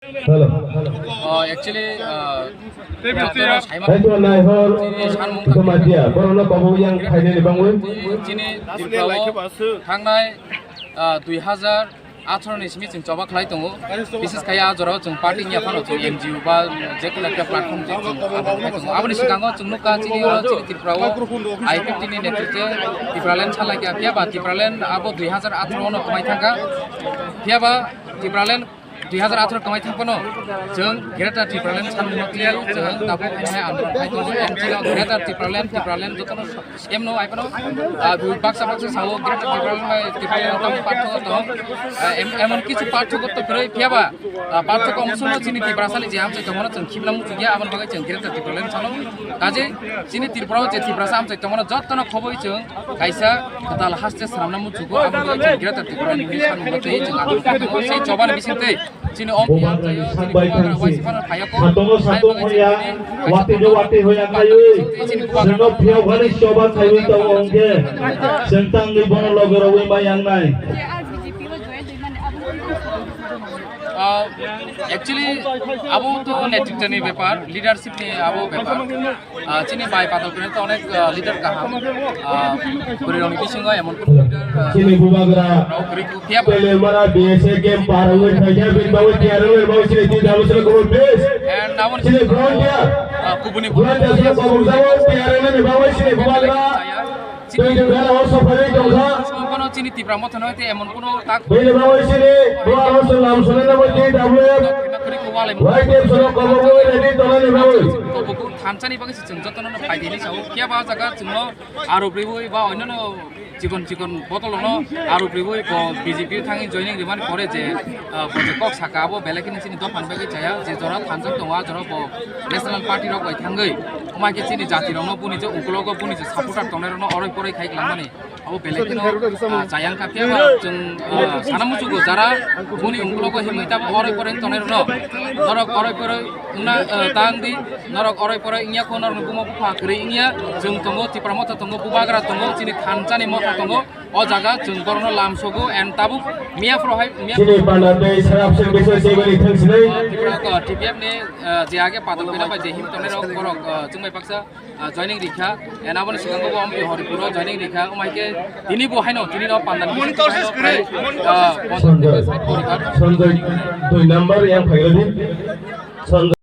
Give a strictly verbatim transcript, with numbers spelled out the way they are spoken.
Hello. Uh, actually, uh, jotono saima Hai to nai hor. Chini sanmung Jamatia, borokno kobo yang khainani bangwi. Chini Tripura o thangnai, uh, dui hazar atharo ni simi chwng choba khlai tongo. Bises khai a jora o chwng party ni aphano chwng N G O ba je kono ekta platform je chwng aphano khlai tongo. Aboni swkango chwng nukha chini oro chini Tripura o I P F T ni netritwe Tipraland salai kha. Phiya ba Tipraland abo dui hazar atharo no kwmai thangkha. Phiya ba Tipraland dui hazar atharo kwmai thangphano chwng Greater Tipraland sanmungno twiwi chwng tabuk hai andolon khai tongo. N G O Greater Tipraland, Tipraland jotono emno hai phano, ah, baksa baksa sao Greater Tipraland bai Tipraland tamo parthoko tong. Ah, em-, emon kichu parthoko to kwrwi phiya ba, ah, parthoko wngsuno chini Tiprasani je amchai tongmano chwng khibna muchukya, aboni bagwi chwng Greater Tipraland sano. Kaje chini Tripura o je Tiprasa amchai tongmano jottono khoboi chwng kaisa kwtal haste swnamna muchugo, aboni bagwi chwng Greater Tipraland ni sanmungno twiwi chwng andolon khai tongo. Sei chobani bisingtwi Chini om Bubagra ni sak bai thang si. Satongo satung hoya, wati no wati hoya kaiwi. Seno phiya bhari choba kaiwi tongo hwnkhe. Sengtang ni bono loge rogwi mai yang nai. Ah, actually, abo to netritwni bepar, leadership ni abo bepar. Ah, chini bai Patal Kuri to onek, ah, leader kaham. Ah, bwrwi rokni bisingo emon leader, ah, Chini Bubagra rok kwrwi phiya ba. Telemara B S A game par wngwi phaikha, bini bagwi tiyar wngwi bagwi chini T W sile kubun base. And naboni Chini volunteer. Ah, kubuni Volunteer sile kubun jago, tiyar wngwi bagwi chini Bubagra. Twi twi gana o sopharwi tongkha. Bono chini Tipra Motha no te emon kuno tak. Bini bagwi chini Bubagra sile lam sile nabwi T W. Kwrwi kuwalai. White team sile kubun ready tongnani bagwi. Thansani bagwi se chwng jotono no phaidi hinwi sao. Phiya ba o jaga chwngno aro bwrwi ba oinano chikon chikon botol no aro bwrwi bo B J P thangwi joining rimani pore je, ah, bo je kok saka abo belai kheno chini dophani bagwi chaya, je jora thansa tongo a jora bo National Party rok bai thangwi. Omo hai khe chini jati rokno boni je ukulogo boni je supporter tongnai rokno oroi poroi khai langmani. Abo belai kheno, ah, chayang kha phiya ba chwng, ah, sana muchugo jara boni ungkulogo himwi ta oroi poroi tongnai rokno. Norok oroi poroi wngna, ah, tang di, norok oroi poroi wngya kho norokni buma bupha kwrwi wngya. Chwng tongo, Tipra Motha tongo, Bubagra tongo, chini thansa ni motha tongo. O jaga chwng borokno lam sogo and tabuk miya phoro hai miya Chini panda tei sarap sing bisa sebani thangsinai. Ah, Tipra, ah, T P F ni, ah, je age padal pina bai je him tongnai rok borok, ah, chwng bai baksa ah, joining rikha, and aboni swkango bo amtwi Horipuro joining rikha, omo hai khe tini bo haino, tini no pandani Monitor se screen, monitor se ah, screen. Sanjay, Sanjay, dui number yang phairadi. Sanjay.